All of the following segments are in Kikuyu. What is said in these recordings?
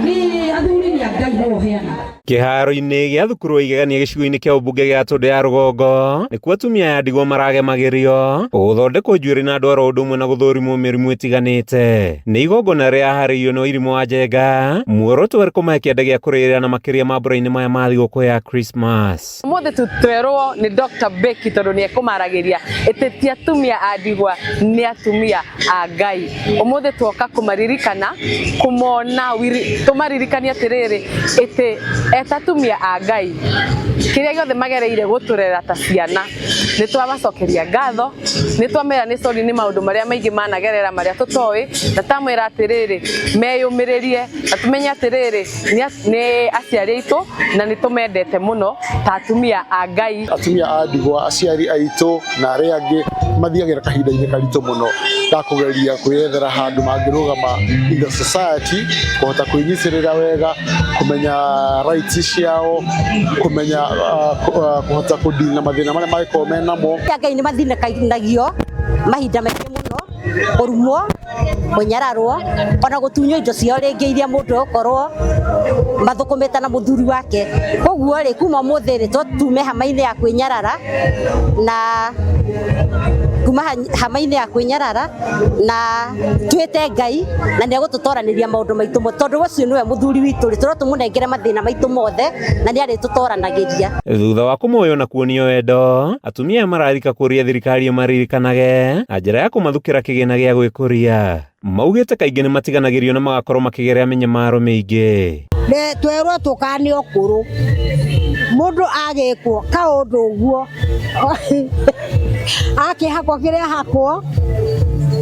Nĩ athuri nĩ a Ngai no ũheanaga. Kĩharo-inĩ gĩa thukuru wa Igegania gĩcigo-inĩ kĩa ũmbunge gĩa Gatũndũ ya rũgongo nĩkuo atumia aya ndigwa maragemagĩrio gũthondekwo njuĩrĩ na ndwara ũndũ ũmwe na gũthũrimwo mĩrimũ ĩtiganĩte. Nĩ igongona rĩraharĩirio nĩ Wairimũ wa Njenga, muoroto warĩ kũmahe kĩanda gĩa kũrĩrĩra na makĩria mambura-inĩ maya ma thigũkũ ya Christmas. Ũmũthĩ twerwo nĩ Dr. Becky tondũ nĩ ekũmaragĩria ĩtĩ ti atumia a ndigwa nĩ atumia a Ngai. Ũmũthĩ tuoka kũmaririkana kũmona tũmaririkanie atĩrĩrĩ ĩtĩ eta atumia a Ngai kĩrĩa gĩothe magereire gũtũrera ta ciana nĩ twamacokeria ngatho nĩ twamera nĩ sorry nĩ maũndũ marĩa maingĩ managerera marĩa tũtoĩ na tamwĩra atĩrĩrĩ meyũmĩrĩrie na tũmenye atĩrĩrĩ nĩ aciari aitũ na nĩ tũmendete mũno ta atumia a Ngai. Atumia a ndigwa, aciari aitũ na arĩa angĩ mathiagĩra kahinda-inĩ karitũ mũno ga kũgeria kwĩyethera handũ mangĩrũgama in the society, kũhota kwĩnyitĩrĩra wega, kũmenya rights ciao, kũmenya kũhota kũ deal na mathĩna marĩa mangĩkorwo menamo. Ngai nĩ mathinĩkanagio mahinda maingĩ mũno, kũrumwo kũnyararwo ona gũtunywo indo ciao rĩngĩ iria mũndũ egũkorwo mathũkũmĩte na mũthuri wake. Koguo rĩ, kuma ũmũthĩ rĩ, tume hama-inĩ ya kwĩnyarara na kuma hama-inĩ ya kwĩnyarara na twĩte Ngai na nĩ egũtũtoranĩria maũndũ maitũ mothe, tondũ ũcio nĩwe mũthuri witũ rĩ, tũro tũmũnengere mathĩna maitũ mothe na nĩ arĩtũtoranagĩria. Thutha wa kũmoywo na kuonio wendo, Atumia aya mararika kũria thirikari ĩmaririkanage na njĩra ya kũmathukĩra kĩgĩna gĩa gwĩkũria. Maugĩte kaingĩ nĩ matiganagĩrio na magakorwo makĩgerera mĩnyamaro mĩingĩ. Twerwo tũkane ũkũrũ, mũndũ agĩkwo kaũndũ ũguo akĩhakwo kĩrĩa ahakwo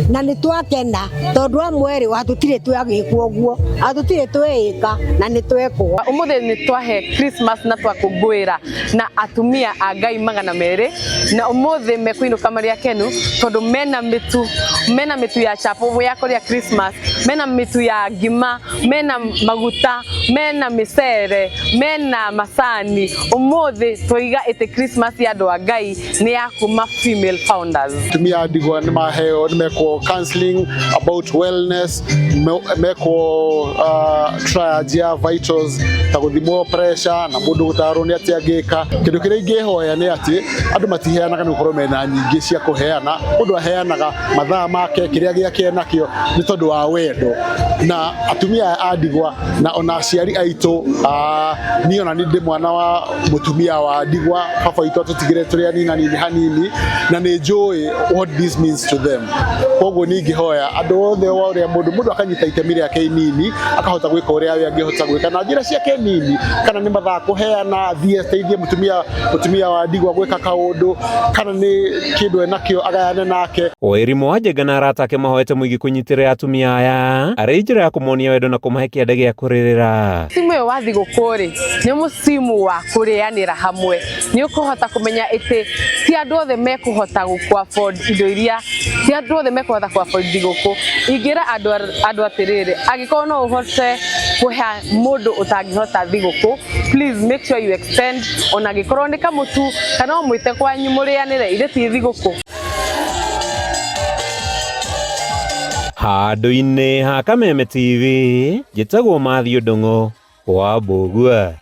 na nĩ twakena tondũ amwe rĩ tũtirĩ twagĩkwo ũguo, tũtirĩ tweĩka na nĩ twekwo. Ũmũthĩ nĩ twahe Christmas na twakũngũĩra na atumia a Ngai 200 na ũmũthĩ mekũinũka marĩ akenu tondũ mena mĩtu, mena mĩtu ya chapo ya kũrĩa Christmas, mena mĩtu ya ngima, mena maguta, mena mĩcere, mena macani. Ũmũthĩ twoiga ĩtĩ Christmas ya andũ a Ngai nĩ ya kuma Female Founders. Atumia a ndigwa nĩ maheo, nĩ mekwo counseling about wellness, mekwo triage ya vitals ta gũthimwo pressure na mũndũ gũtarwo nĩ atĩa angĩka. Kĩndũ kĩrĩa ingĩhoya nĩ atĩ andũ matiheanaga nĩ gũkorwo mena nyingĩ cia kũheana, mũndũ aheanaga mathaa make, kĩrĩa gĩake enakĩo nĩ tondũ wa wendo. Na atumia aya a ndigwa na ona aciari aitũ, niĩ ona nĩ ndĩ mwana wa mũtumia wa ndigwa, baba witũ atũtigire tũrĩ anini anini hanini, na nĩ njũĩ what this means to them. Koguo niĩ ingĩhoya andũ othe o ũrĩa mũndũ mũndũ akanyita itemi rĩake inini, akahota gwĩka ũrĩa we angĩhota gwĩka na njĩra ciake nini, kana nĩ mathaa kũheana, athiĩ ateithie mũtumia mũtumia wa ndigwa gwĩka kaũndũ, kana nĩ kĩndũ enakĩo agayane nake. Wairimu wa Njenga na arata ake mahoete mũingĩ kũnyitĩrĩra atumia aya arĩ njĩra ya kũmonia wendo na kũmahe kĩanda gĩa kũrĩrĩra. Mũcimu ũyũ wa thigũkũ rĩ, nĩ mũcimu wa kũrĩanĩra hamwe. Nĩ ũkũhota kũmenya atĩ ti andũ othe mekũhota gũkũ afford indo iria, ti andũ othe mekũhota kũ afford thigũkũ. Ingĩra andũ atĩrĩrĩ, angĩkorwo no ũhote kũhe mũndũ ũtangĩhota thigũkũ, please make sure you extend, ona angĩkorwo nĩ kamũtu, kana ũmwĩte kwanyu mũrĩanĩre, ithe ti thigũkũ. Handũ-inĩ ha Kameme TV, njĩtagwo Matthew Ndung'u wa Mbũgua.